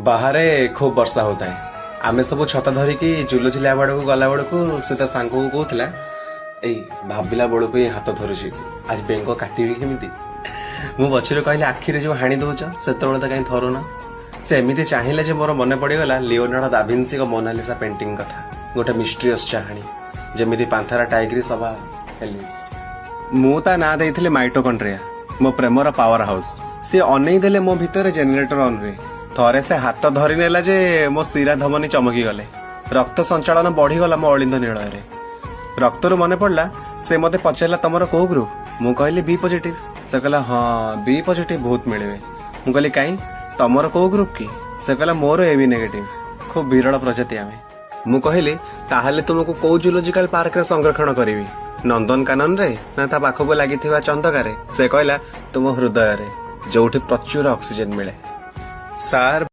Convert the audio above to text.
ବାହାରେ ଖୁବ୍ ବର୍ଷା ହଉଥାଏ। ଆମେ ସବୁ ଛତା ଧରିକି ଜୁଲୋଜି ଲ୍ୟାବ୍ ଆଡକୁ ଗଲା ବେଳକୁ ସେ ତା ସାଙ୍ଗକୁ କହୁଥିଲା, "ଏଇ, ଭାବିଲା ବେଳକୁ ହିଁ ହାତ ଥରୁଛି, ଆଜି ବେଙ୍ଗ କାଟିବି କେମିତି?" ମୁଁ ପଛରୁ କହିଲି, "ଆଖିରେ ଯୋଉ ହାଣି ଦଉଛ, ସେତେବେଳେ ତ କାହିଁ ଥରୁନ?" ସେ ଏମିତି ଚାହିଁଲେ ଯେ ମୋର ମନେ ପଡିଗଲା ଲିଓନାର୍ଡୋ ଦାଭିନ୍ସିଙ୍କ ମୋନାଲିସା ପେଣ୍ଟିଂ କଥା। ଗୋଟେ ମିଷ୍ଟ୍ରିୟସ୍ ଚାହାଣୀ, ଯେମିତି ପାନ୍ଥେରା ଟାଇଗ୍ରିସ୍ ଅବା ଫେଲିସ୍। ମୁଁ ତା ନାଁ ଦେଇଥିଲି ମାଇଟୋକଣ୍ଡ୍ରିଆ, ମୋ ପ୍ରେମର ପାୱାର ହାଉସ୍। ସିଏ ଅନେଇ ଦେଲେ ମୋ ଭିତରେ ଜେନେରେଟର ଅନ୍ ହୁଏ। ଥରେ ସେ ହାତ ଧରି ନେଲା ଯେ ମୋ ଶିରା ଧମନୀ ଚମକି ଗଲେ, ରକ୍ତ ସଞ୍ଚାଳନ ବଢିଗଲା ମୋ ଅଳିନ୍ଦ ନିଳୟରେ। ରକ୍ତରୁ ମନେ ପଡିଲା, ସେ ମତେ ପଚାରିଲା, "ତମର କୋଉ ଗ୍ରୁପ?" ମୁଁ କହିଲି, "ବି ପଜିଟିଭ।" ସେ କହିଲା, "ହଁ, ବି ପଜିଟିଭ ବହୁତ ମିଳିବେ।" ମୁଁ କହିଲି, "କାଇଁ, ତମର କୋଉ ଗ୍ରୁପ କି?" ସେ କହିଲା, "ମୋର ଏ ବି ନେଗେଟିଭ, ଖୁବ୍ ବିରଳ ପ୍ରଜାତି ଆମେ।" ମୁଁ କହିଲି, "ତାହେଲେ ତୁମକୁ କୋଉ ଜୁଲୋଜିକାଲ ପାର୍କରେ ସଂରକ୍ଷଣ କରିବି, ନନ୍ଦନକାନନରେ ନା ତା ପାଖକୁ ଲାଗିଥିବା ଚନ୍ଦକାରେ?" ସେ କହିଲା, "ତୁମ ହୃଦୟରେ, ଯୋଉଠି ପ୍ରଚୁର ଅକ୍ସିଜେନ ମିଳେ।" ସାର୍।